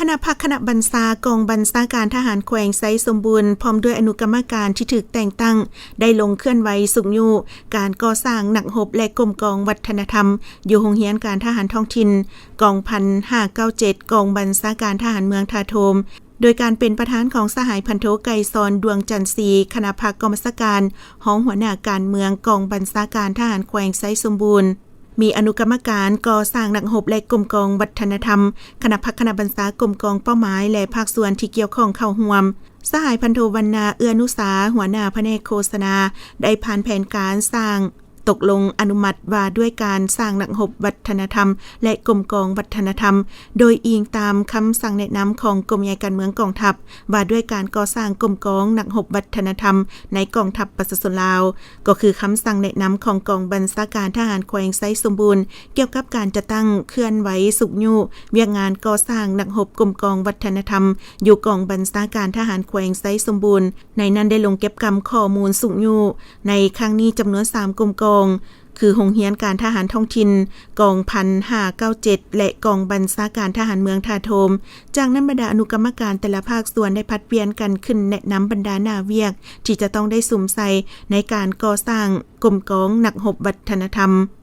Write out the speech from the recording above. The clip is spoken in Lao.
ຄະນະພັກຄະນະບັນຊາກອງບັນຊາການທະຫານແຂວງໄຊສົມບູນ ພ້ອມດ້ວຍອະນຸກຳມະການທີ່ຖືກແຕ່ງຕັ້ງ ໄດ້ລົງເຄື່ອນໄຫວຊຸກຍູ້ການກໍ່ສ້າງນັກຮົບ ແລະ ກົມກອງວັດທະນະທຳ ຢູ່ໂຮງຮຽນການທະຫານທ້ອງຖິ່ນ ກອງພັນຫ້າເກົ້າເຈັດ ກອງບັນຊາການທະຫານເມືອງທ່າໂທມ ໂດຍການເປັນປະທານຂອງສະຫາຍພັນໂທ ໄກສອນ ດວງຈັນສີ ຄະນະພັກກອງບັນຊາການ ຮອງຫົວໜ້າການເມືອງ ກອງບັນຊາການທະຫານແຂວງໄຊສົມບູນ. ມີອະນຸກຳມະການກໍ່ສ້າງນັກຮົບ ແລະ ກົມກອງວັດທະນະທຳ, ຄະນະພັກຄະນະບັນຊາ, ກົມກອງເປົ້າໝາຍ ແລະ ພາກສ່ວນທີ່ກ່ຽວຂ້ອງເຂົ້າຮ່ວມ. ສະຫາຍພັນໂທ ວັນນາ ເອື້ອນຸສາ ຫົວໜ້າພະແນກໂຄສະນາ ໄດ້ຜ່ານແຜນການສ້າງຕົກລົງອະນຸມັດວ່າດ້ວຍການສ້າງນັກຮົບວັດທະນະທຳ ແລະ ກົມກອງວັດທະນະທຳ ໂດຍອີງຕາມຄຳສັ່ງແນະນຳຂອງກົມໃຫຍ່ການເມືອງກອງທັບ ວ່າດ້ວຍການກໍ່ສ້າງກົມກອງນັກຮົບວັດທະນະທຳໃນກອງທັບປະຊາຊົນລາວ ກໍຄືຄຳສັ່ງແນະນຳຂອງກອງບັນຊາການທະຫານແຂວງໄຊສົມບູນ ກ່ຽວກັບການຈັດຕັ້ງເຄື່ອນໄຫວຊຸກຍູ້ວຽກງານກໍ່ສ້າງນັກຮົບກົມກອງວັດທະນະທຳ ຢູ່ກອງບັນຊາການທະຫານແຂວງໄຊສົມບູນ. ໃນນັ້ນໄດ້ລົງເກັບກຳຂໍ້ມູນຊຸກຍູ້ໃນຄັ້ງນີ້ຈຳນວນສາມກົມກອງ ຄືໂຮງຮຽນການທະຫານທ້ອງຖິ່ນ ກອງພັນຫ້າເກົ້າເຈັດ ແລະ ກອງບັນຊາການທະຫານເມືອງທ່າໂທມ. ຈາກນັ້ນບັນດາອະນຸກຳມະການແຕ່ລະພາກສ່ວນໄດ້ຜັດປ່ຽນກັນຂຶ້ນແນະນຳບັນດາໜ້າວຽກທີ່ຈະຕ້ອງໄດ້ສຸມໃສ່ໃນການກໍ່ສ້າງກົມກອງນັກຮົບວັດທະນະທຳ.